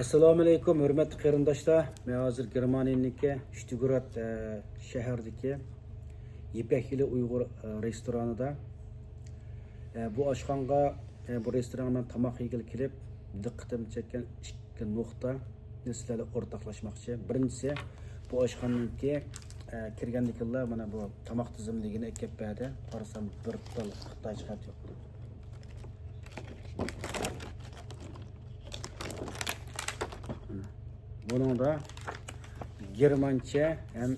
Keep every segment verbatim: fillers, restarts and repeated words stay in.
ئەسسالامۇئەلەيكۇم، ھۆرمەتلىك قېرىنداشلار. مەن ھازىر گېرمانىيەنىڭكى شتۇتگارت، ئە، شەھىرىدىكى يىپەك يولى ئۇيغۇر، ئە، رېستورانىدا. ئە، بۇ ئاشخانىغا، ئە، بۇ رېستورانغا مەن تاماق يېگىلى كېلىپ، دىققىتىمنى چەككەن ئىككى نۇقتانى سىلەر بىلەن ئورتاقلاشماقچى. بىرىنچىسى، بۇ ئاشخانىنىڭكى، ئە، كىرگەندىكىنلا مانا بۇ تاماق تىزىملىكىنى ئەكەپ بەردى. قارىسام، بىر تال خىتايچە خەت يوق. بۇنىڭدا گېرمانچە ھەم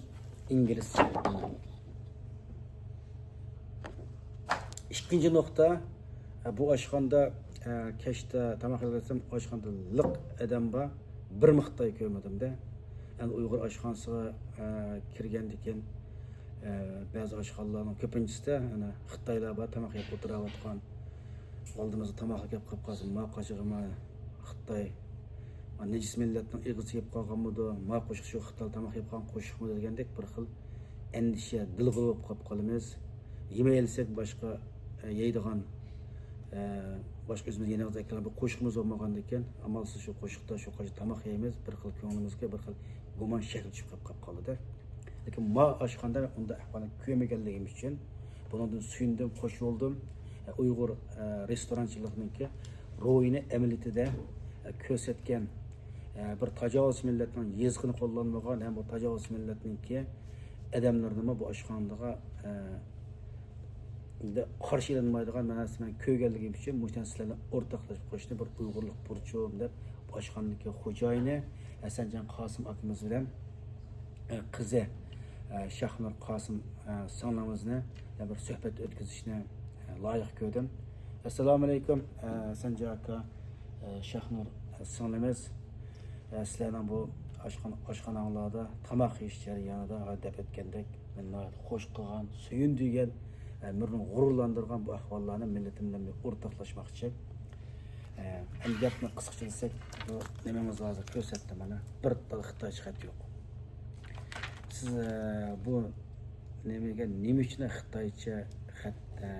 ئىنگلىزچە. ئىككىنچى نۇقتا، بۇ ئاشخانىدا، ئە، كەچتە تاماق يەۋاتسام، ئاشخانىدا لىق ئادەم بار. بىرمۇ خىتاي كۆرمىدىم-دە. ئەمدى ئۇيغۇر ئاشخانىسىغا، ئە، كىرگەندىكىن، ئە، بەزى ئاشخانىلارنىڭ كۆپىنچىسىدە ئەنە خىتايلار بار، تاماق يەپ ئولتۇراۋاتقان. ئالدىمىزدا تاماققا كەپ قاپ قالسا، ما قاچىغىما خىتاي، ما نىجىس مىللەتنىڭ ئېغىزى يەپ قالغانمىدۇ، ما قوشۇق شۇ خىتاي تاماق يەپ قالغان قوشۇقمۇ دېگەندەك بىر خىل ئەندىشە، دىلغۇلۇ بولۇپ قاپ قالىمىز. يېمەيلىسەك باشقا، ئە، يەيدىغان، ئە، باشقا ئۆزىمىز يەيدىغان بىر قوشۇقىمىز بولمىغاندىكىن، ئامالسىز شۇ قوشۇقتا شۇ قاچا تاماق يەيمىز، بىر خىل كۆڭلىمىزگە بىر خىل گۇمان شەكلى چۈشۈپ قاپ، قاپ قالىدۇ. لېكىن ما ئاشخانىدا مەن ئۇنداق ئەھۋالنى كۆرمىگەنلىكىم ئۈچۈن بۇنىڭدىن سۆيۈندۈم، خوش بولدۇم. ئە، ئۇيغۇر، ئە، رېستورانچىلىقنىڭكى روھىنى ئەمەلىيىتىدە، ئە، كۆرسەتكەن، ئە، بىر تاجاۋۇزچى مىللەتنىڭ يېزىقىنى قوللانمىغان ھەم بۇ تاجاۋۇزچى مىللەتنىڭكى ئادەملىرىنىمۇ بۇ ئاشخانىغا، ئە، قارشى ئېلىنمايدىغان مەنىسى مەن كۆرگەنلىكىم ئۈچۈن مۇشۇ نەرسىلەرنى ئورتاقلاشقا قوشۇشنى بىر ئۇيغۇرلۇق بۇرچۇم دەپ، بۇ ئاشخانىدىكى خوجايىنى ھەسەنجان قاسىم ئاكىمىز بىلەن، ئە، قىزى، ئە، شاھنۇر قاسىم، ئە، سىڭلىمىزنى بىر سۆھبەت ئۆتكۈزۈشنى، ئە، لايىق كۆردۈم. ئەسسالامۇئەلەيكۇم، ئە، ھەسەنجان ئاكا، ئە، شاھنۇر، ئە، سىڭلىمىز. ئە، سىلەرنىڭ بۇ ئاشخانا-، ئاشخاناڭلاردا تاماق يېيىش جەريانىدا، ھە، دەپ ئۆتكەندەك، مېنى ناھايىتى خوش قىلغان، سۆيۈندۈرگەن، ئە، مېنى غۇرۇرلاندۇرغان بۇ ئەھۋاللارنى مىللىتىم بىلەن بىر ئورتاقلاشماقچى. ئە، ئەمدى گەپنى قىسقىچە دېسەك، بۇ نېمىڭىزنى ھازىر كۆرسەتتىم مانا. بىر تال خىتايچە خەت يوق. سىز، ئە، بۇ نېمىگە، نېمە ئۈچۈن خىتايچە خەت، ئە،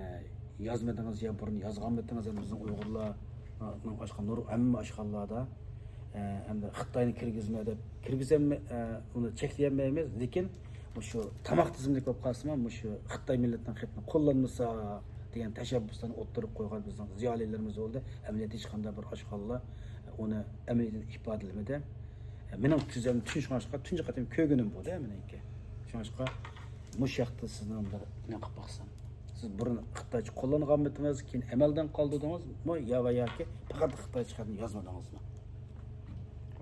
يازمىدىڭىز يا بۇرۇن يازغانمىدىڭىز؟ بىزنىڭ ئۇيغۇرلارنىڭ ئاشخانا، نۇر-، ھەممە ئاشخانىلاردا، ئە، ئەمدى خىتاينى كىرگۈزمە دەپ، كىرگۈزەلمە-، ئە، ئۇنى چەكلىيەلمەيمىز، لېكىن مۇشۇ تاماق تىزىملىك بولۇپ قالسىمۇ، مۇشۇ خىتاي مىللىتىنىڭ خېتىنى قوللانمىسا دېگەن تەشەببۇسلارنى ئوتتۇرىغا قويغان بىزنىڭ زىيالىيلىرىمىز بولدى. ئەمەلىيەتتە ھېچقانداق بىر ئاشخانىلار ئۇنى ئەمەلىيەتتە ئىپادىلىمىدى. مېنىڭ تۈزەم-، شۇڭلاشقا تۇنجى قېتىم كۆرگىنىم بۇ-دە مېنىڭكى. شۇڭلاشقا مۇشۇ ياقتا سىزنىڭ بىر نېمە قىلىپ باقسام. سىز بۇرۇن خىتايچە قوللانغانمىدىڭىز، كېيىن ئەمەلدىن قالدۇردىڭىزمۇ يا ۋە ياكى پەقەت خىتايچە خەتنى يازمىدىڭىزمۇ؟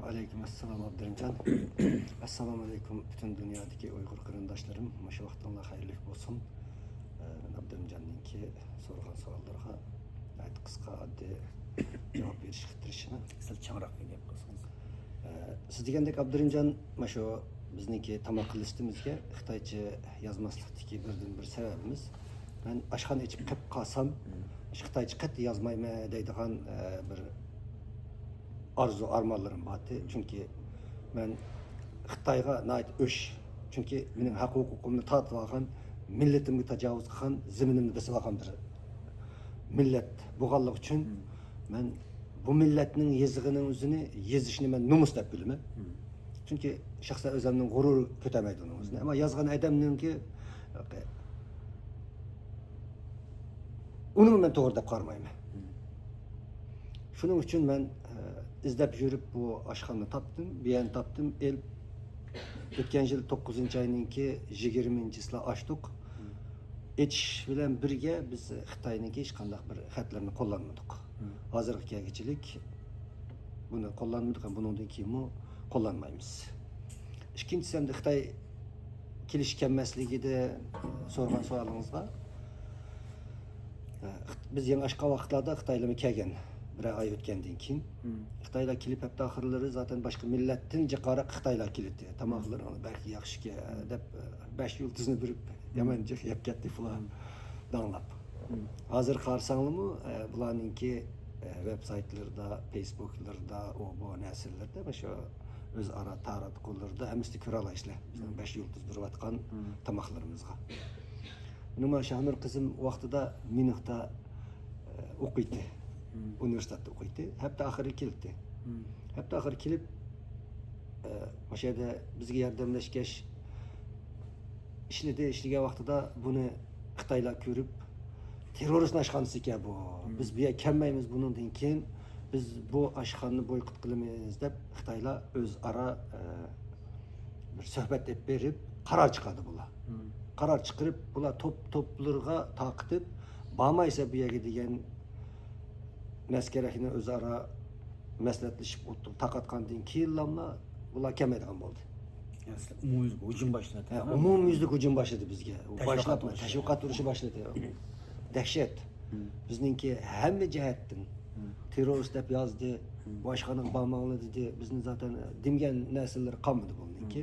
ۋەئەلەيكۇم ئەسسالام، ئابدۇرېھىمجان. ئەسسالامۇئەلەيكۇم، پۈتۈن دۇنيادىكى ئۇيغۇر قېرىنداشلىرىم. مۇشۇ ۋاقتىڭلار خەيرلىك بولسۇن. ئە، مەن ئابدۇرېھىمجاننىڭكى سورىغان سوئاللىرىغا ناھايىتى قىسقا، ئاددىي جاۋاب بېرىشكە تىرىشىمەن. سەل چىڭراق گەپ قىلسىڭىز. ئە، سىز دېگەندەك، ئابدۇرېھىمجان، مانا شۇ بىزنىڭكى تاماق لىستىمىزگە خىتايچە يازماسلىقتىكى بىردىنبىر سەۋەبىمىز، مەن ئاشخانا ئېچىپ قېلىپ قالسام، مم، خىتايچە قەتئىي يازمايمەن دەيدىغان، ئە، بىر ئارزۇ ئارمانلىرىم بارتى. چۈنكى مەن خىتايغا ناھايىتى ئۆچ. چۈنكى مېنىڭ ھەق ھوقۇقۇمنى تارتىۋالغان، مىللىتىمگە تاجاۋۇز قىلغان، زېمىنىمنى بېسىۋالغان بىر مىللەت بولغانلىقى ئۈچۈن، مم، مەن بۇ مىللەتنىڭ يېزىقىنىڭ ئۆزىنى يېزىشنى مەن نومۇس دەپ بىلىمەن. مم. چۈنكى شەخسەن ئۆزۈمنىڭ غۇرۇرى كۆتەرمەيدۇ ئۇنىڭ ئۆزىنى. ئەمما يازغان ئادەمنىڭكى ئۇنىمۇ مەن توغرا دەپ قارىمايمەن. مم. شۇنىڭ ئۈچۈن مەن، ئە، ئىزدەپ يۈرۈپ بۇ ئاشخانىنى تاپتىم، بۇ يەرنى تاپتىم، ئېلىپ، ئۆتكەن يىل توققۇزىنچى ئاينىڭكى يىگىرمىنچىسىلا ئاچتۇق. مم. ئېچىش بىلەن بىرگە بىز خىتاينىڭكى ھېچقانداق بىر خەتلىرىنى قوللانمىدۇق. مم. ھازىرغا كەلگۈچىلىك بۇنى قوللانمىدۇق ھەم بۇنىڭدىن كېيىنمۇ قوللانمايمىز. ئىككىنچىسى، ئەمدى خىتاي كېلىش كەلمەسلىكىدە سورىغان سوئالىڭىزغا، بىز يېڭى ئاچقان ۋاقىتلاردا خىتايلارمۇ كەلگەن، بىرەر ئاي ئۆتكەندىن كېيىن. مم. خىتايلار كېلىپ، ھەپتە ئاخىرلىرى زاتەن باشقا مىللەتتىن جىقراق خىتايلار كېلەتتى. تاماقلىرى بەك ياخشىكەن دەپ، بەش يۇلتۇزنى بېرىپ، يامان جىق يەپ كەتتى، پۇلان داڭلاپ. مم. ھازىر قارىساڭلارمۇ، ئە، بۇلارنىڭكى، ئە، ۋېب سايتلىرىدا، فېيسبۇكلىرىدا، ئۇ بۇ نەرسىلىرىدە، مۇشۇ ئۆزئارا تاراتقۇلىرىدا ھەممىسىدە كۆرەلەيسىلەر. بىزنىڭ مم. بەش يۇلتۇز بېرىۋاتقان مم. تاماقلىرىمىزغا. مېنىڭ شاھنۇر قىزىم ۋاقتىدا ميۇنختا، ئە، ئوقۇيتتى. مم. ئۇنىۋېرسىتېتتا ئوقۇيتتى. ھەپتە ئاخىرى كېلىتتى. ھەتتا ئاخىرى كېلىپ، ئە، مۇشۇ يەردە بىزگە ياردەملەشكەچ ئىشلىدى. ئىشلىگەن ۋاقتىدا بۇنى خىتايلار كۆرۈپ، تېررورىستنىڭ ئاشخانىسى ئىكەن بۇ. بىز بۇ يەرگە كەلمەيمىز بۇنىڭدىن كېيىن. بىز بۇ ئاشخانىنى بويكوت قىلىمىز دەپ خىتايلار ئۆزئارا، ئە، بىر سۆھبەت ئېلىپ بېرىپ قارار چىقاردى بۇلار. قارار چىقىرىپ، بۇلار توپ، توپلىرىغا تارقىتىپ، بارمايسەن بۇ يەرگە دېگەن مەسكەرەكنى ئۆزئارا مەسلىھەتلىشىپ ئولتۇرۇپ تارقاتقاندىن كېيىنلاملا بۇلار كەلمەيدىغان بولدى. يەنى سىلەر ئومۇميۈزلۈك ھۇجۇم باشلىدى. ھە، ئومۇميۈزلۈك ھۇجۇم باشلىدى بىزگە. تەشۋىقات باشلاپ، ئۇرۇشى. تەشۋىقات ئۇرۇشى باشلىدى. دەھشەت. بىزنىڭكى ھەممە جەھەتتىن تېررورىست دەپ يازدى. باشقىنىڭ بارماڭلار دېدى. بىزنى زاتەن دېمىگەن نەرسىلىرى قالمىدى بۇنىڭكى.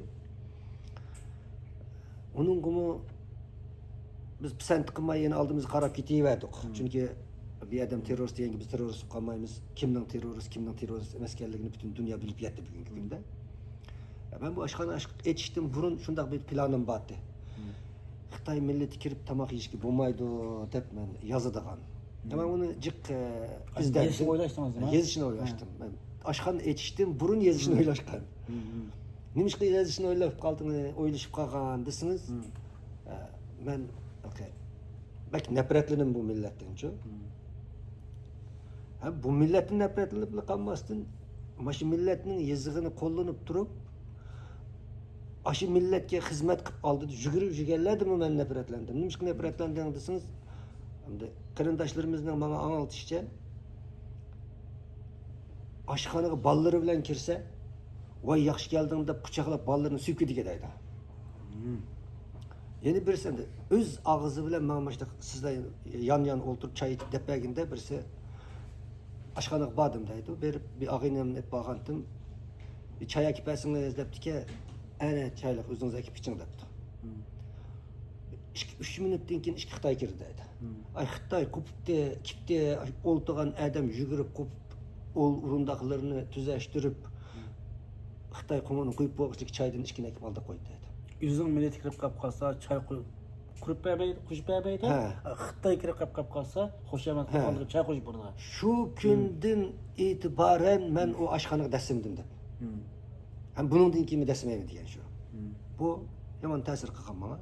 ئۇنىڭغىمۇ بىز پىسەنت قىلماي يەنە ئالدىمىزغا قاراپ كېتىۋەردۇق. چۈنكى بىر ئادەم تېررورىست دېگەنگە بىز تېررورىست بولۇپ قالمايمىز. كىمنىڭ تېررورىست، كىمنىڭ تېررورىست ئەمەسكەنلىكىنى پۈتۈن دۇنيا بىلىپ يەتتى بۈگۈنكى كۈندە. مەن بۇ ئاشخانا ئېچىشتىن بۇرۇن شۇنداق بىر پىلانىم بارتى. خىتاي مىللىتى كىرىپ تاماق يېيىشكە بولمايدۇ دەپ مەن يازىدىغان. مەن ئۇنى جىق، ئە، ئىزدەندىم. يېزىشنى ئويلاشتىڭىزمۇ؟ يېزىشنى ئويلاشتىم. مەن ئاشخانا ئېچىشتىن بۇرۇن يېزىشنى ئويلاشقان. نېمىشقا يېزىشنى ئويلاپ قالدىڭ، ئويلىشىپ قالغان دېسىڭىز، ئە، مەن بەك نەپرەتلىنىمەن بۇ مىللەتتىنچۇ. ھە، بۇ مىللەتتىن نەپرەتلىنىپلا قالماستىن، مانا شۇ مىللەتنىڭ يېزىقىنى قوللىنىپ تۇرۇپ، ئاشۇ مىللەتكە خىزمەت قىلىپ ئالدىدا يۈگۈرۈپ يۈرگەنلەردىنمۇ مەن نەپرەتلەندىم. نېمىشقا نەپرەتلەندىڭ دېسىڭىز، ئەمدى قېرىنداشلىرىمىزنىڭ ماڭا ئاڭلىتىشىچە، ئاشخانىغا بالىلىرى بىلەن كىرسە، ۋاي ياخشى كەلدىڭ دەپ قۇچاقلاپ بالىلىرىنى سۆيۈپ كېتىدىكەن دەيدۇ. يەنە بىرسى ئەمدى ئۆز ئاغزى بىلەن ماڭا مۇشۇنداق سىزلەر يان يان ئولتۇرۇپ چاي ئىچىپ دەپ بەرگىنىدە بىرسى ئاشخانىغا باردىم دەيدۇ. بېرىپ بىر ئاغىنەمنى ئېلىپ بارغانتىم. بىر چاي ئەكىپ بەرسىڭىز دەپتىكەن. ئەنە چايلىق ئۆزىڭىز ئەكىپ ئىچىڭ دەپتۇ. ئىككى، ئۈچ مىنۇتتىن كېيىن ئىككى خىتاي كىردى دەيدۇ. ئاي خىتاي قوپۇپتۇ، كېتىپتۇ، ئولتۇرغان ئادەم يۈگۈرۈپ قوپۇپ، ئورۇنداقلىرىنى تۈزەشتۈرۈپ، خىتاي قوڭۇرنى قويۇپ بولغۇچىلىك چايدىن ئىككىنى ئەكىپ ئالدى قويدى دەيدۇ. ئۆزىنىڭ مىللىتى كىرىپ قاپ قالسا، چاي قۇ-، قۇرۇپ بەرمەيدۇ، قوشۇپ بەرمەيدۇ. خىتاي كىرىپ قاپ قاپ قالسا، خۇشامەت قىلىپ ئالدىغا چاي قوشۇپ بېرىدۇ. شۇ كۈندىن ئېتىبارەن مەن ئۇ ئاشخانىغا دەسسىمىدىم دەپ. ھەم بۇنىڭدىن كېيىن دەسسىمەيمەن دېگەن شۇ. بۇ يامان تەسىر قىلغان ماڭا.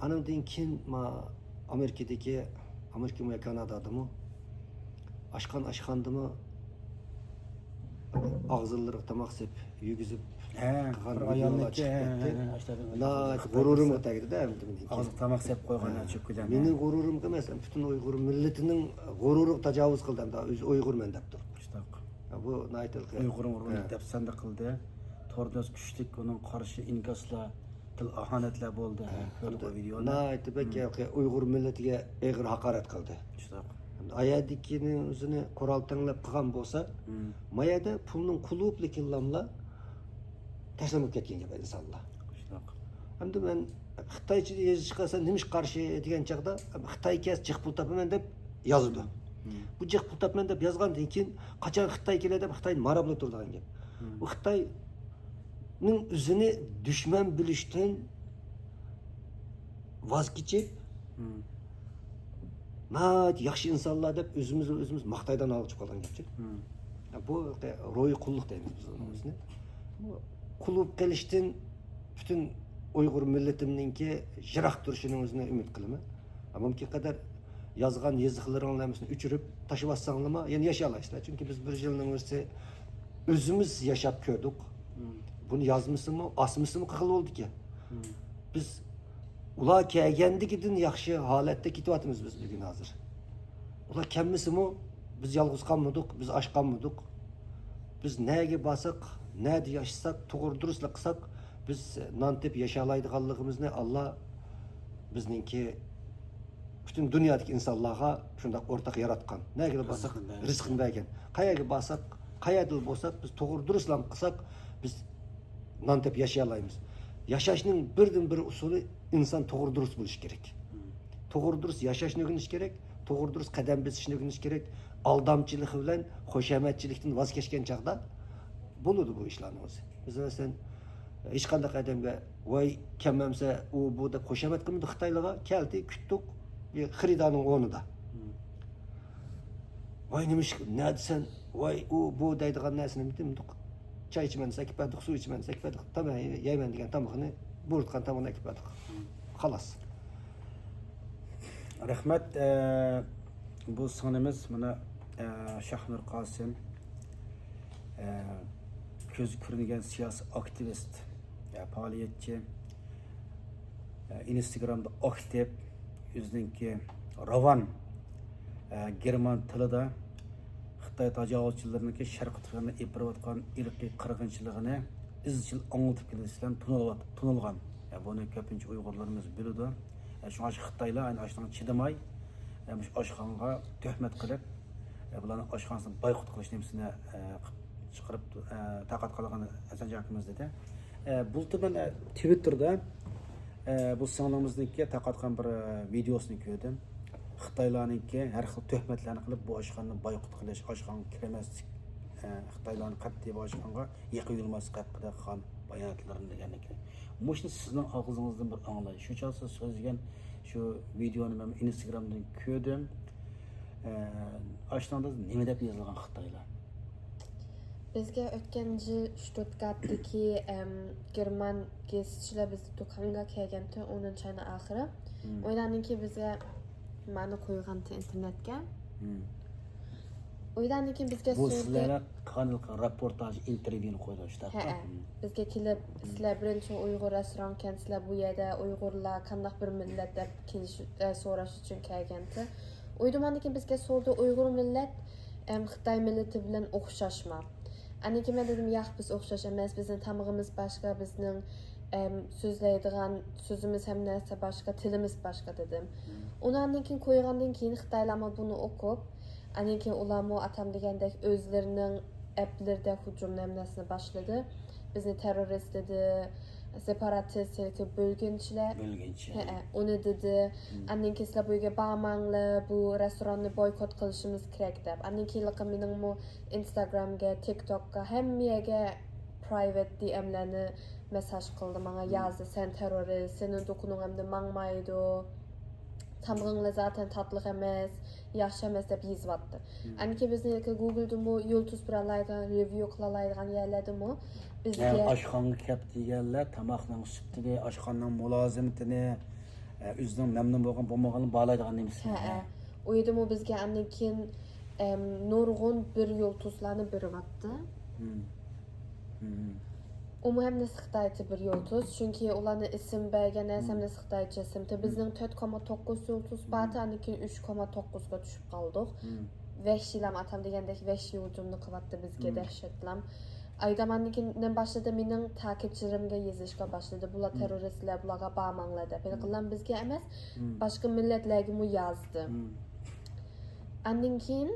ئانىڭدىن كېيىن ما ئامېرىكىدىكى، ئامېرىكىمۇ يا كانادادىمۇ ئاشخانا، ئاشخانىدىمۇ ئاغزىلىرىغا تاماق سېلىپ يېگۈزۈپ قىلغان ۋىدېئولار چىقىپ كەتتى. ناھايىتى غۇرۇرۇمغا تەگدى-دە ئەمدى مېنىڭكى. ئاغزىغا تاماق سېلىپ قويغان چۆككىدە. مېنىڭ غۇرۇرۇمغا ئەمەس، پۈتۈن ئۇيغۇر مىللىتىنىڭ غۇرۇرىغا تاجاۋۇز قىلدى ئەمدى ئۆزى ئۇيغۇرمەن دەپ تۇرۇپ. شۇنداق. بۇ ناھايىتى ئۇيغۇرنىڭ غۇرۇرىنى دەپسەندە قىلدى. توردىن كۈچلۈك ئۇنىڭ قارشى ئىنكاسلار، تىل ئاھانەتلەر بولدى. كۆردۇق ئۇ ۋىدېئونى. ناھايىتى بەك ئۇيغۇر مىللىتىگە ئېغىر ھاقارەت قىلدى. شۇنداق. ئايەردىكىنى ئۆزىنى قورال تەڭلەپ قىلغان بولسا، ما يەردە پۇلنىڭ قۇلۇپ لېكىنلاملا تەسلىم بولۇپ كەتكەن گەپ ئىنسانلار. شۇنداق. ئەمدى مەن خىتايچە يېزىشقا سەن نېمىشقا قارشى دېگەن چاغدا، خىتاي كەلسە جىق پۇل تاپىمەن دەپ يازىدۇ. بۇ جىق پۇل تاپىمەن دەپ يازغاندىن كېيىن، قاچان خىتاي كېلە دەپ خىتاينى ماراپ تۇرىدىغان گەپ. بۇ خىتاينىڭ ئۆزىنى دۈشمەن بىلىشتىن ۋاز كېچىپ، ناھايىتى ياخشى ئىنسانلار دەپ ئۆزىمىزنى ئۆزىمىز ماختايدىغان ھالغا چۈشۈپ قالغان گەپچۇ. بۇ روھىي قۇللۇق دەيمىز بىز ئۇنىڭ ئۆزىنى. بۇ قۇل بولۇپ قېلىشتىن پۈتۈن ئۇيغۇر مىللىتىمنىڭكى يىراق تۇرۇشىنىڭ ئۆزىنى ئۈمىد قىلىمەن. مۇمكىن قەدەر يازغان يېزىقلىرىڭلارنى ھەممىسىنى ئۆچۈرۈپ تاشلىۋەتسەڭلارمۇ يەنە ياشىيالايسىلەر. چۈنكى بىز بىر يىلنىڭ ئۆزى ئۆزىمىز ياشاپ كۆردۇق. بۇنى يازمىسىمۇ، ئاسمىسىمۇ قىلغىلى بولىدىكەن. بىز ئۇلار كەلگەندىكىدىن ياخشى ھالەتتە كېتىۋاتىمىز بىز بۈگۈن ھازىر. ئۇلار كەلمىسىمۇ، بىز يالغۇز قالمىدۇق، بىز ئاچ قالمىدۇق. بىز نەگە بارساق، نەدە ياشىساق، توغرا دۇرۇسلا قىلساق، بىز نان تېپىپ ياشالايدىغانلىقىمىزنى ئاللا بىزنىڭكى پۈتۈن دۇنيادىكى ئىنسانلارغا شۇنداق ئورتاق ياراتقان. نەگىلا بارساق، رىزقىنى بەرگەن. رىزقىنى بەرگەن. قەيەرگە بارساق، قەيەردىلا بولساق، بىز توغرا دۇرۇسلا قىلساق، بىز نان تېپىپ ياشىيالايمىز. ياشاشنىڭ بىردىنبىر ئۇسۇلى ئىنسان توغرا دۇرۇس بولۇشى كېرەك. توغرا دۇرۇس ياشاشنى ئۆگىنىش كېرەك، توغرا دۇرۇس قەدەم بېسىشنى ئۆگىنىش كېرەك. ئالدامچىلىق بىلەن خۇشامەتچىلىكتىن ۋاز كەچكەن چاغدا بولىدۇ بۇ ئىشلارنىڭ ئۆزى. بىز مەسىلەن، ھېچقانداق ئادەمگە، ۋاي، كەلمەمسە، ئۇ، بۇ دەپ خۇشامەت قىلمىدۇق خىتايلارغا. كەلدى، كۈتتۇق، بىر خېرىدارنىڭ ئورنىدا. ۋاي، نېمىش-، نەدىسەن؟ ۋاي، ئۇ، بۇ دەيدىغان نەرسىنى مۇنداق چاي ئىچىمەن دېسە ئەكىپ بەردۇق، سۇ ئىچىمەن دېسە ئەكىپ بەردۇق، تاماق يەيمەن دېگەن تامىقىنى، بۇيرۇتقان تامىقىنى ئەكىپ بەردۇق. خالاس. رەھمەت. ئە، بۇ سىڭلىمىز مانا، ئە، شاھنۇر قاسىم، ئە، كۆزى كۆرۈنگەن سىياسىي ئاكتىۋىست، ئە، پائالىيەتچى، ئە، ئىنستاگرامدا ئاكتىپ، ئۆزىنىڭكى راۋان، ئە، گېرمان تىلىدا خىتاي تاجاۋۇزچىلىرىنىڭكى شەرقىي تۈركىستاندا ئېلىپ بېرىۋاتقان ئىرقىي قىرغىنچىلىقىنى ئىزچىل ئاڭلىتىپ كېلىش بىلەن تونۇلۇۋات-، تونۇلغان. ئە، بۇنى كۆپىنچە ئۇيغۇرلىرىمىز بىلىدۇ. ئە، شۇڭا شۇ خىتايلار ئەنە ئاشۇنىڭغا چىدىماي، ئە، مۇشۇ ئاشخانىغا تۆھمەت قىلىپ، ئە، بۇلارنىڭ ئاشخانىسىنى بايقۇت قىلىش نېمىسىنى، ئە، قىپ-، چىقىرىپ، ئە، تارقاتقانلىقىنى ھەسەنجان ئاكىمىز دېدى. ئە، بۇلتۇر مەن، ئە، تىۋىتتېردا، ئە، بۇ سىڭلىڭىزنىڭكى تارقاتقان بىر، ئە، ۋىدېئوسىنى كۆردۈم. خىتايلارنىڭكى ھەر خىل تۆھمەتلەرنى قىلىپ، بۇ ئاشخانىنى بايقۇت قىلىش، ئاشخانىغا كىرمەسلىك، ئە، خىتايلارنى قەتئىي بۇ ئاشخانىغا يېقىن يولىماسلىق ھەققىدە قىلغان باياناتلىرىنى دېگەندىكىن. مۇشۇنى سىزنىڭ ئاغزىڭىزدىن بىر ئاڭلاي. شۇ چاغدا سىز سۆزلىگەن شۇ ۋىدېئونى مەن ئىنستاگرامدىن كۆردۈم. ئە، ئاشۇنىڭدا نېمە دەپ يېزىلغان خىتايلار؟ بىزگە ئۆتكەن يىل شتۇتگارتتىكى، ئەم، گېرمان گېزىتچىلەر بىزنىڭ دۇكانغا كەلگەنتى، ئونىنچى ئاينىڭ ئاخىرى. ئۇيلاردىن كېيىن بىزگە مانا قويغانتى ئىنتېرنېتكە. ئۇيلاردىن كېيىن بىزگە بۇ سورىدى. سىلەر قىلغان رېپورتاژ، ئىنتېرۋيۇنى قويدۇڭ شۇنداققۇ؟ ھەئە. بىزگە كېلىپ، سىلەر بىرىنچى ئۇيغۇر رېستورانكەنسىلەر، بۇ يەردە ئۇيغۇرلار قانداق بىر مىللەت دەپ كېلىش، ئە، سوراش ئۈچۈن كەلگەنتى. ئۇيدۇماندىن كېيىن بىزگە سورىدى، ئۇيغۇر مىللەت، ئەم، خىتاي مىللىتى بىلەن ئوخشاشما؟ ئاندىن كېيىن مەن دېدىم، ياق، بىز ئوخشاش ئەمەس، بىزنىڭ تامىقىمىز باشقا، بىزنىڭ، ئەم، سۆزلەيدىغان سۆزىمىز ھەممە نەرسە باشقا، تىلىمىز باشقا دېدىم. ئۇنى ئاندىن كېيىن قويغاندىن كېيىن خىتايلارمۇ بۇنى ئوقۇپ، ئاندىن كېيىن ئۇلارمۇ ئاتام دېگەندەك ئۆزلىرىنىڭ ئەپلىرىدە ھۇجۇمنى ھەممە نەرسىنى باشلىدى. بىزنى تېررورىست دېدى، سېپاراتىست ياكى بۆلگۈنچىلەر. بۆلگۈنچى. ھەئە، ئۇنى دېدى. ئاندىن كېيىن سىلەر بۇ يەرگە بارماڭلار، بۇ رېستوراننى بويكوت قىلىشىمىز كېرەك دەپ. ئاندىن كېيىنلىقى مېنىڭمۇ ئىنستاگرامغا، تىكتوكقا، ھەممە يەرگە پرايۋېت دىئېملەرنى مېساژ قىلدى ماڭا، يازدى، سەن تېررورىست، سېنىڭ دۇكىنىڭ ئەمدى ماڭمايدۇ، تامىقىڭلار زاتەن تاتلىق ئەمەس، ياخشى ئەمەس دەپ يېزىۋاتتى. ئاندىن كېيىن بىزنى گۇگلدىمۇ يۇلتۇز بېرەلايدىغان، رېۋيۇ قىلالايدىغان يەرلەردىمۇ بىزگە يەنى ئاشخانىغا كەپ دېگەنلەر تاماقنىڭ سۈپىتىنى، ئاشخانىنىڭ مۇلازىمىتىنى، ئە، ئۆزىنىڭ مەمنۇن بولغان بولمىغانلىقىنى باھالايدىغان نېمىسى. ھەئە. ئۇ يەردىمۇ بىزگە ئاندىن كېيىن، ئەم، نۇرغۇن بىر يۇلتۇزلارنى بېرىۋاتتى. ئۇمۇ ھەممىسى خىتايچە بىر يۇلتۇز، چۈنكى ئۇلارنىڭ ئىسىم بەرگەن نەرسە ھەممىسى خىتايچە ئىسىمتى. بىزنىڭ تۆت كوما توققۇز يۇلتۇز بارتى، ئاندىن كېيىن ئۈچ كوما توققۇزغا چۈشۈپ قالدۇق. ۋەھشىيلەرمۇ ئاتام دېگەندەك ۋەھشىي ھۇجۇمنى قىلىۋاتتى بىزگە، دەھشەتلەم. ئايدام ئاندىن كېيىن نېمە باشلىدى، مېنىڭ تاكىپچىلىرىمگە يېزىشقا باشلىدى، بۇلار تېررورىستلەر، بۇلارغا بارماڭلار دەپ. ھېلىقىلام بىزگە ئەمەس، باشقا مىللەتلەرگىمۇ يازدى. ئاندىن كېيىن،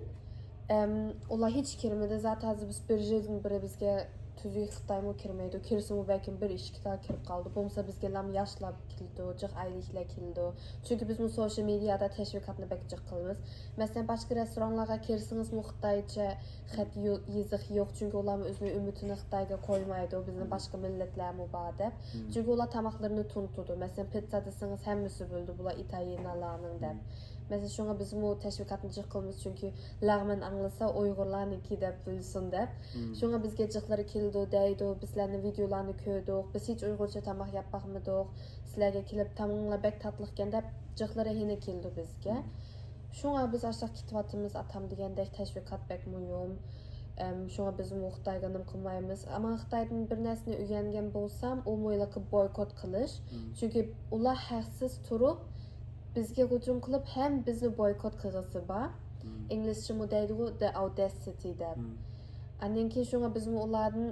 ئەم، ئۇلار ھېچ كىرمىدى. زات ھازىر بىز بىر يىلدىن بېرى بىزگە تۈزۈك خىتايمۇ كىرمەيدۇ. كىرسىمۇ بەلكىم بىر ئىككىلا كىرىپ قالىدۇ. بولمىسا بىزگە لام ياشلار كېلىدۇ، جىق ئائىلىلىكلەر كېلىدۇ. چۈنكى بىزمۇ سوشال مېدىيادا تەشۋىقاتنى بەك جىق قىلىمىز. مەسىلەن، باشقا رېستورانلارغا كىرسىڭىزمۇ خىتايچە خەت يو-، يېزىق يوق. چۈنكى ئۇلارمۇ ئۆزىنىڭ ئۈمىدىنى خىتايغا قويمايدۇ. بىزنىڭ باشقا مىللەتلەرمۇ بار دەپ. چۈنكى ئۇلار تاماقلىرىنى تونۇتىدۇ. مەسىلەن، پىتزا دېسىڭىز ھەممىسى بىلىدۇ، بۇلار ئىتالىيەلەرنىڭ دەپ. مەسىلەن، شۇڭا بىزمۇ تەشۋىقاتنى جىق قىلىمىز، چۈنكى لەغمەن ئاڭلىسا ئۇيغۇرلارنىڭكى دەپ بىلسۇن دەپ. شۇڭا بىزگە جىقلىرى كېلىدۇ، دەيدۇ، بىز سىلەرنىڭ ۋىدىيولارنى كۆردۇق، بىز ھېچ ئۇيغۇرچە تاماق يەپ باقمىدۇق، سىلەرگە كېلىپ تامىقىڭلار بەك تاتلىقكەن دەپ جىقلىرى يەنە كېلىدۇ بىزگە. شۇڭا بىز ئاشۇنداق كېتىۋاتىمىز، ئاتام دېگەندەك تەشۋىقات بەك مۇھىم. ئەم، شۇڭا بىزمۇ خىتايغا نېمە قىلمايمىز. ئەمما خىتايدىن بىر نەرسىنى ئۆگەنگەن بولسام، ئۇ مۇيلىقى بويكوت قىلىش. چۈنكى ئۇلار ھەقسىز تۇرۇپ، بىزگە ھۇجۇم قىلىپ ھەم بىزنى بويكوت قىلغۇسى بار. ئىنگلىزچىمۇ دەيدىغۇ، the audacity دەپ. ئاندىن كېيىن شۇڭا بىزمۇ ئۇلاردىن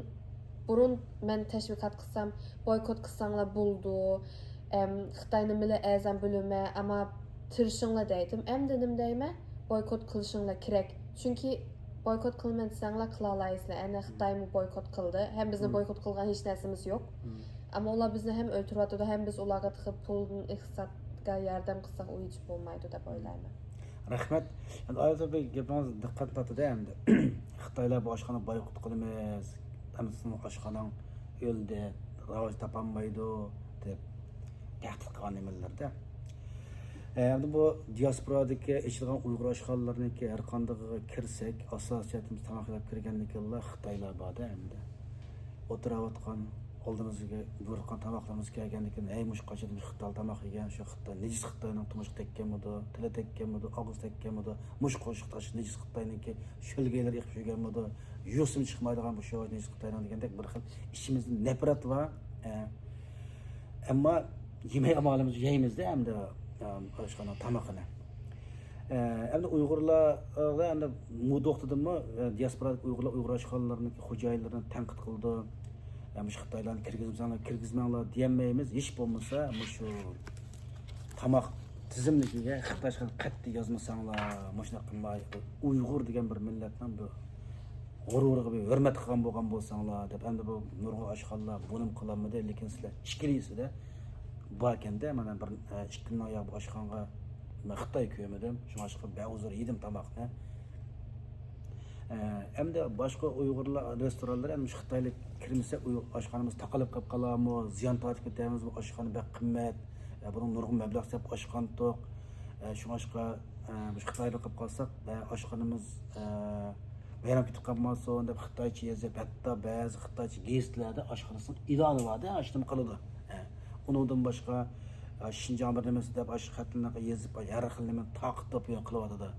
بۇرۇن مەن تەشۋىقات قىلسام، بويكوت قىلساڭلار بولىدۇ. ئەم، خىتاينى مىللىي ئەرزان بۆلىمەن، ئەمما تىرىشىڭلار دەيتتىم. ئەمدى نېمە دەيمەن؟ بويكوت قىلىشىڭلار كېرەك. چۈنكى بويكوت قىلىمەن دېسەڭلار قىلالايسىلەر. ئەنە خىتايمۇ بويكوت قىلدى. ھەم بىزنى بويكوت قىلغان ھېچ نەرسىمىز يوق. ئەمما ئۇلار بىزنى ھەم ئۆلتۈرۈۋاتىدۇ، ھەم بىز ئۇلارغا تېخى پۇلدىن ئىقتىسادقا ياردەم قىلساق ئۇ ھېچ بولمايدۇ دەپ ئويلايمەن. رەھمەت. ئەمدى ئايەت بىر گېپىڭىز دىققەتنى تارتىدۇ ئەمدى. خىتايلار بۇ ئاشخانا بايقۇت قىلىمىز، ئەمدى سېنىڭ ئاشخاناڭ ئۆلدى، راۋاج تاپالمايدۇ دەپ تەھدىت قىلغان نېمىلەردە. ئەمدى بۇ دىياسپورادىكى ئېچىلغان ئۇيغۇر ئاشخانىلىرىنىڭكى ھەر قاندىقىغا كىرسەك، ئاساسىي جەھەتتىن بىز تاماق يەپ كىرگەندىن كېيىنلا خىتايلار بار-دە ئەمدى. ئولتۇراۋاتقان، ئالدىمىزغا بۇيرۇتقان تاماقلىرىمىز كەلگەندىن كېيىن، ھەي، مۇشۇ قاچان خىتاي تاماق يېگەن، شۇ خىتاي، نىجىس خىتاينىڭ تۇمشۇقى تەگكەنمىدۇ، تىلى تەگكەنمىدۇ، ئاغزى تەگكەنمىدۇ، مۇشۇ قوشۇق تاش نىجىس خىتاينىڭكى شۆلگەيلىرى ئېقىپ يۈرگەنمىدۇ، يۇيۇسىمۇ چىقمايدىغان بۇ شۇ نىجىس خىتاينىڭ دېگەندەك بىر خىل ئىچىمىزدە نەپرەت بار. ئە، ئەمما يېمەي ئامالىمىز يەيمىز-دە ئەمدى، ئە، ئاشخانا تامىقىنى. ئە، ئەمدى ئۇيغۇرلارغا ئەمدى مۇ دوختىدىمۇ، ئە، دىياسپورادىكى ئۇيغۇرلار ئۇيغۇر ئاشخانىلىرىنىڭ خوجايىنلىرىنى تەنقىد قىلىدۇ. ئە، مۇشۇ خىتايلارنى كىرگۈزمىسەڭلار، كىرگۈزمەڭلار دېيەلمەيمىز. ھېچ بولمىسا مۇشۇ تاماق تىزىملىكىگە خىتايچە قەتئىي يازمىساڭلار، مۇشۇنداق قىلماي، ئۇيغۇر دېگەن بىر مىللەتنىڭ بىر غۇرۇرىغا بىر ھۆرمەت قىلغان بولغان بولساڭلار دەپ، ئەمدى بۇ نۇرغۇن ئاشخانىلار بۇنىمۇ قىلالمىدى، لېكىن سىلەر ئىچكىرىسىدە باركەندە، مانا بىر، ئە، ئىككى مىڭ ياغ بۇ ئاشخانىغا مەن خىتاي كۆرمىدىم، شۇڭلاشقا بەزى يېدىم تاماقنى. ئە، ئەمدى باشقا ئۇيغۇرلار رېستورانلىرى، ئەمدى مۇشۇ خىتايلىق كىرمىسە، ئۇيغۇر ئاشخانىمىز تاقىلىپ قېلىپ قالارمۇ، زىيان تارتىپ كېتەرمىزمۇ، ئاشخانا بەك قىممەت، ئە، بۇنىڭ نۇرغۇن مەبلەغ سېلىپ ئاچقانتۇق، ئە، شۇڭلاشقا، ئە، مۇشۇ خىتايلىق قىلىپ قالساق، ئە، ئاشخانىمىز، ئە، ۋەيران كېتىپ قالماسۇن دەپ خىتايچە يېزىپ، ھەتتا بەزى خىتايچە گېزىتلەردە ئاشخانىسىنىڭ ئېلانى بار-دە، ئاشۇنىمۇ قىلىدۇ. ئە، ئۇنىڭدىن باشقا، ئە، شىنجاڭ بىر نېمىسى دەپ ئاشۇ خەتلىرىنى يېزىپ، ھەر خىل نېمىنى تارقىتىپ قىلىۋاتىدۇ.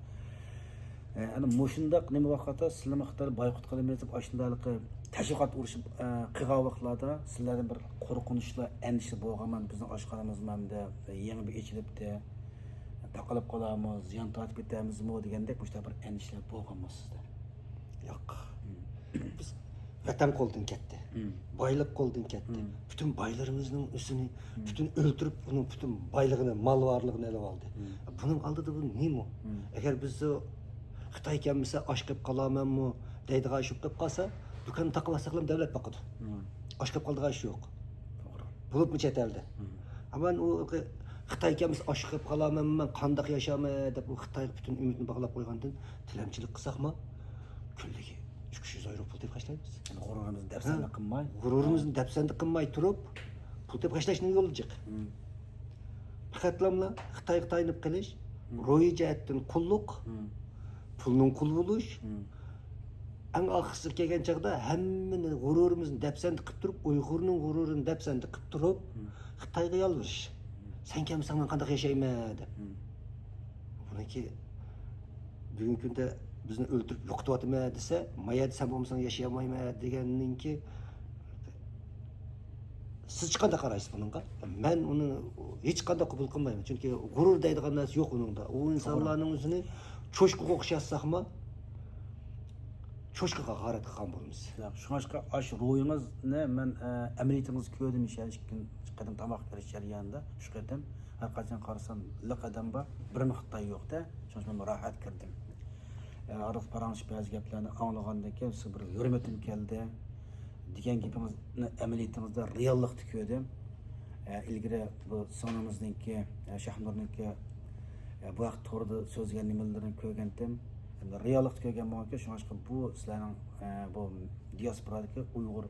ئە، ئەنە مۇشۇنداق نېمە ۋاقىتتا سىلەرمۇ خىتاينى بايقۇت قىلىمىز دەپ ئاشۇنداق تەشۋىقات ئۇرۇشۇپ، ئە، قىلغان ۋاقىتلاردا سىلەردىن بىر قورقۇنچلار، ئەندىشە بولغانمۇ، بىزنىڭ ئاشخانىمىزمۇ ئەمدى يېڭى بىر ئېچىلىپتۇ، تاقىلىپ قالارمۇ، زىيان تارتىپ كېتەرمىزمۇ دېگەندەك مۇشۇنداق بىر ئەندىشىلەر بولغانمۇ سىزدە؟ ياق. بىز ۋەتەن قولدىن كەتتى. بايلىق قولدىن كەتتى. پۈتۈن بايلىرىمىزنىڭ ئۆزىنى، پۈتۈن ئۆلتۈرۈپ، ئۇنىڭ پۈتۈن بايلىقىنى، مال بارلىقىنى ئېلىۋالدى. بۇنىڭ ئالدىدا بۇ نېمە؟ ئەگەر بىز خىتاي كەلمىسە ئاچ قېلىپ قالارمەنمۇ دەيدىغان ئىش بولۇپ قالسا، دۇكاننى تاقىۋەتسەكلا دۆلەت باقىدۇ. ئاچ قېلىپ قالىدىغان ئىش يوق. توغرا. بولۇپمۇ چەت ئەلدە. ئەمما ئۇ خىتاي كەلمىسە ئاچ قېلىپ قالارمەنمۇ، مەن قانداق ياشارمەن دەپ ئۇ خىتايغا پۈتۈن ئۈمىدىنى باغلاپ قويغاندىن تىلەمچىلىك قىلساقمۇ، كۈنلۈكى ئۈچ يۈز ئايرو پۇل تېپىپ خەجلەيمىز. يەنى غۇرۇرىمىزنى دەپسەندە قىلماي. غۇرۇرىمىزنى دەپسەندە قىلماي تۇرۇپ، پۇل تېپىپ خەجلەشنىڭ يولى جىق. پەقەتلەملا خىتايغا تايىنىپ قېلىش، روھىي جەھەتتىن قۇللۇق، پۇلنىڭ قۇلى بولۇش. ئەڭ ئاخىرسىغا كەلگەن چاغدا ھەممىنى، غۇرۇرىمىزنى دەپسەندە قىلىپ تۇرۇپ، ئۇيغۇرنىڭ غۇرۇرىنى دەپسەندە قىلىپ تۇرۇپ، خىتايغا يالۋۇرۇش. سەن كەلمىسەڭ مەن قانداق ياشايمەن دەپ. بۇنىڭكى بۈگۈنكى كۈندە بىزنى ئۆلتۈرۈپ يوقىتىۋاتىمەن دېسە، ما يەردە سەن بولمىساڭ ياشىيالمايمەن دېگەننىڭكى، سىز قانداق قارايسىز بۇنىڭغا؟ مەن ئۇنى ھېچقانداق قوبۇل قىلمايمەن. چۈنكى غۇرۇر دەيدىغان نەرسە يوق ئۇنىڭدا. ئۇ ئىنسانلارنىڭ ئۆزىنى چوشقىغا ئوخشاتساقمۇ، چوشقىغا غارەت قىلغان بولىمىز. شۇڭلاشقا ئاشۇ روھىڭىزنى مەن، ئە، ئەمەلىيىتىڭىزنى كۆردۈم، ئىككى قېتىم تاماق بېرىش جەريانىدا، ئۈچ قېتىم. ھەر قاچان قارىسام، لىق ئادەم بار، بىرمۇ خىتاي يوق-دە. شۇڭا مەن راھەت كىردىم. ئە، ئارىلىق پاراڭلىشىپ بەزى گەپلەرنى ئاڭلىغاندىن كېيىن، سىزگە بىر ھۆرمىتىم كەلدى. دېگەن گېپىڭىزنى ئەمەلىيىتىڭىزدە رېئاللىقتا كۆردۈم. ئە، ئىلگىرى بۇ سىڭلىمىزنىڭكى، ئە، شاھنۇرنىڭكى، ئە، بۇ ھەقتە توردا سۆزلىگەن نېمىلىرىنى كۆرگەنتىم. ئەمدى رېئاللىقتا كۆرگەن بولغانكەن، شۇڭلاشقا بۇ سىلەرنىڭ، ئە، بۇ دىياسپورادىكى ئۇيغۇر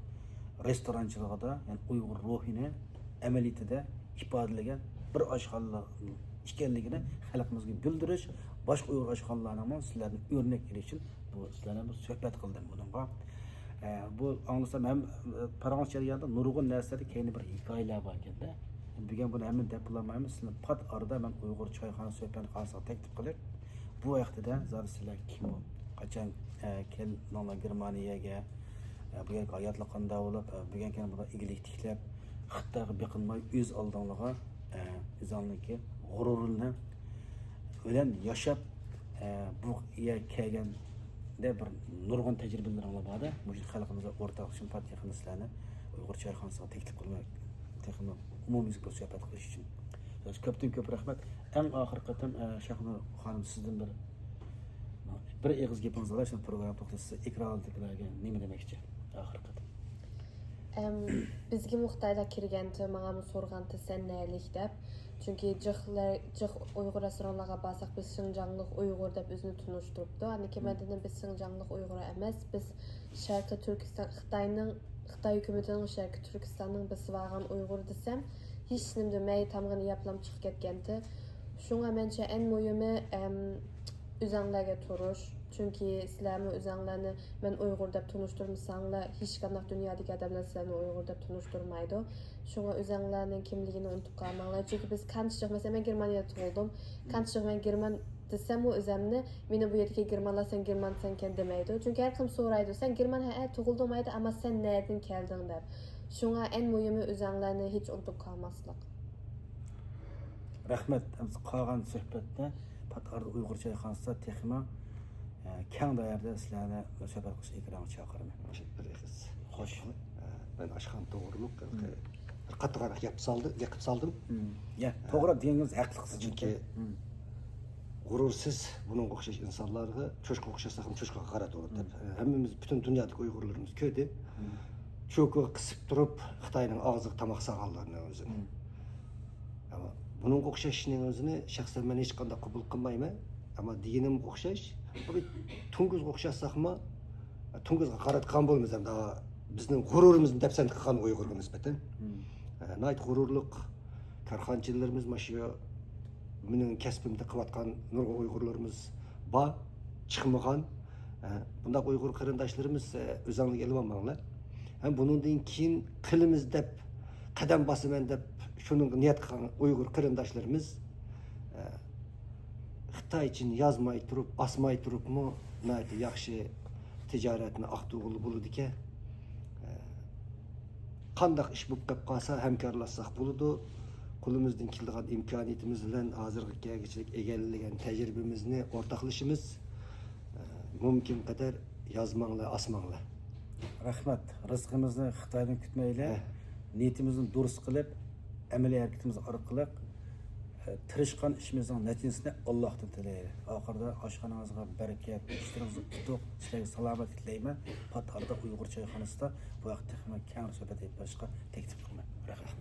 رېستورانچىلىقىدا، يەنى ئۇيغۇر روھىنى ئەمەلىيىتىدە ئىپادىلىگەن بىر ئاشخانا ئىكەنلىكىنى خەلقىمىزگە بىلدۈرۈش، باشقا ئۇيغۇر ئاشخانىلارنىڭمۇ سىلەردىن ئۆرنەك ئېلىش ئۈچۈن بۇ سىلەر بىلەن بىر سۆھبەت قىلدىم بۇنىڭغا. ئە، بۇ ئاڭلىسام ھەم، ئە، پاراڭلىشىش جەريانىدا نۇرغۇن نەرسىلەردە كەينى بىر ھېكايىلەر بار ئىكەن-دە. بۈگۈن بۇنى ھەممىنى دەپ بولالمايمىز. سىلەرنى پات ئارىدا مەن ئۇيغۇر چايخانا سۆھبەتخانىسىغا تەكلىپ قىلىپ، بۇ ھەقتىدە زادى سىلەر كىم، قاچان، ئە، كەلدىڭلار گېرمانىيەگە، ئە، بۇ يەرگە ھاياتلىق قانداق بولۇپ، ئە، بۈگۈن كەينى بۇندا ئىگىلىك تىكلەپ، خىتايغا بېقىنماي ئۆز ئالدىڭلارغا، ئە، ئۆزۈڭلارنىڭكى غۇرۇرىنى بىلەن ياشاپ، ئە، بۇ يەرگە كەلگەندە بىر نۇرغۇن تەجرىبىلىرىڭلار بار-دە، مۇشۇ خەلقىمىزگە ئورتاقلىشىپ پات يېقىندا سىلەرنى ئۇيغۇر چايخانىسىغا تەكلىپ قىلماي، تېخىمۇ ئومۇميۈزلۈك بىر سۆھبەت قىلىش ئۈچۈن. كۆپتىن كۆپ رەھمەت. ئەڭ ئاخىرقى قېتىم، ئە، شاھنۇر خانىم، سىزدىن بىر، بىر ئېغىز گېپىڭىزنى ئالاي، شۇ پروگرامما توختىسا، ئېكران ئالدىدىكىلەرگە نېمە دېمەكچى ئاخىرقى قېتىم؟ ئەم، بىزگىمۇ خىتايلار كىرگەنتى، ماڭامۇ سورىغانتى، سەن نەلىك دەپ. چۈنكى جىخلار، جىخ ئۇيغۇر رېستورانلارغا بارساق، بىز شىنجاڭلىق ئۇيغۇر دەپ ئۆزىنى تونۇشتۇرۇپتۇ. ئاندىن كېيىن مەن دېدىم، بىز شىنجاڭلىق ئۇيغۇر ئەمەس، بىز شەرقىي تۈركىستان، خىتاينىڭ، خىتاي ھۆكۈمىتىنىڭ شەرقىي تۈركىستاننىڭ بېسىۋالغان ئۇيغۇرى دېسەم، ھېچ نېمە دېمەي، تامغىنى يەپلام چىقىپ كەتكەنتى. شۇڭا مەنچە ئەڭ مۇھىمى، ئەم، ئۆزەڭلەرگە تۇرۇش. چۈنكى سىلەرمۇ ئۆزەڭلارنى مەن ئۇيغۇر دەپ تونۇشتۇرمىساڭلار، ھېچقانداق دۇنيادىكى ئادەملەر سىلەرنى ئۇيغۇر دەپ تونۇشتۇرمايدۇ. شۇڭا ئۆزەڭلارنىڭ كىملىكىنى ئۇنتۇپ قالماڭلار. چۈنكى بىز كانتىشىغ، مەسىلەن، مەن گېرمانىيەدە تۇغۇلدۇم. كانتىشىغ مەن گېرمان دېسەممۇ ئۆزەمنى، مېنى بۇ يەردىكى گېرمانلار سەن گېرمانسەنكەن دېمەيدۇ. چۈنكى ھەر كىم سورايدۇ، سەن گېرمان، ھەئە، تۇغۇلدۇم، ھەئە، ئەمما سەن نەدىن كەلدىڭ دەپ. شۇڭا ئەڭ مۇھىمى ئۆزەڭلارنى ھېچ ئۇنتۇپ قالماسلىق. رەھمەت. ئەمدى قالغان سۆھبەتنى پات ئارىدا ئۇيغۇر چايخانىسىدا تېخىمۇ، ئە، كەڭ دائىرىدە سىلەرنى سۆھبەت قىلىش ئېكرانغا چاقىرىمەن. بىر ئېغىز. خوش. مەن ئاشخانا توغرۇلۇق قاتتىقراق گەپ سالدى، گەپ قىلىپ سالدىم. يا، توغرا دېگەنگىز ھەقلىقسىز. چۈنكى غۇرۇرسىز بۇنىڭغا ئوخشاش ئىنسانلارغا چوشقا ئوخشاتساقمۇ چوشقىغا قارىدۇ دەپ ھەممىمىز، پۈتۈن دۇنيادىكى ئۇيغۇرلىرىمىز كۆردى. چوكىغا قىسىپ تۇرۇپ خىتاينىڭ ئاغزىغا تاماق سالغانلارنىڭ ئۆزىنى. ئەمما بۇنىڭغا ئوخشاشنىڭ ئۆزىنى شەخسەن مەن ھېچقانداق قوبۇل قىلمايمەن. ئەمما دېگىنىمگە ئوخشاش، بۇ توڭگۇزغا ئوخشاتساقمۇ، توڭگۇزغا قاراتقان بولىمىز ئەمدى بىزنىڭ غۇرۇرىمىزنى دەپسەندە قىلغان ئۇيغۇرغا نىسبەتەن. ناھايىتى غۇرۇرلۇق كارخانىچىلىرىمىز، مانا شۇ مېنىڭ كەسپىمدە قىلىۋاتقان نۇرغۇن ئۇيغۇرلىرىمىز بار، چىقمىغان. بۇنداق ئۇيغۇر قېرىنداشلىرىمىز ئۆزەڭلىگە ئېلىۋالماڭلار. ھەم بۇنىڭدىن كېيىن قىلىمىز دەپ، قەدەم باسىمەن دەپ شۇنىڭغا نىيەت قىلغان ئۇيغۇر قېرىنداشلىرىمىز خىتايچىنى يازماي تۇرۇپ، ئاسماي تۇرۇپمۇ ناھايىتى ياخشى تىجارەتنى ئاختۇرغىلى بولىدىكەن. قانداق ئىش بولۇپ قېلىپ قالسا ھەمكارلاشساق بولىدۇ. قولىمىزدىن كېلىدىغان ئىمكانىيىتىمىز بىلەن ھازىرغا كەلگۈچىلىك ئىگىلىگەن تەجرىبىمىزنى ئورتاقلىشىمىز. مۇمكىن قەدەر يازماڭلار، ئاسماڭلار. رەھمەت. رىزقىمىزنى خىتايدىن كۈتمەيلى. نىيىتىمىزنى دۇرۇس قىلىپ، ئەمەلىي ھەرىكىتىمىز ئارقىلىق، ئە، تىرىشقان ئىشىمىزنىڭ نەتىجىسىنى ئاللاھتىن تىلەيلى. ئاخىرىدا ئاشخانىڭىزغا بەرىكەت، ئىشلىرىڭىزغا ئۇتۇق، سىلەرگە سالامەتلىك تىلەيمەن. پات ئارىدا ئۇيغۇر چايخانىسىدا بۇ ھەقتە تېخىمۇ كەڭرى سۆھبەت ئېلىپ بېرىشقا تەكلىپ قىلىمەن. رەھمەت.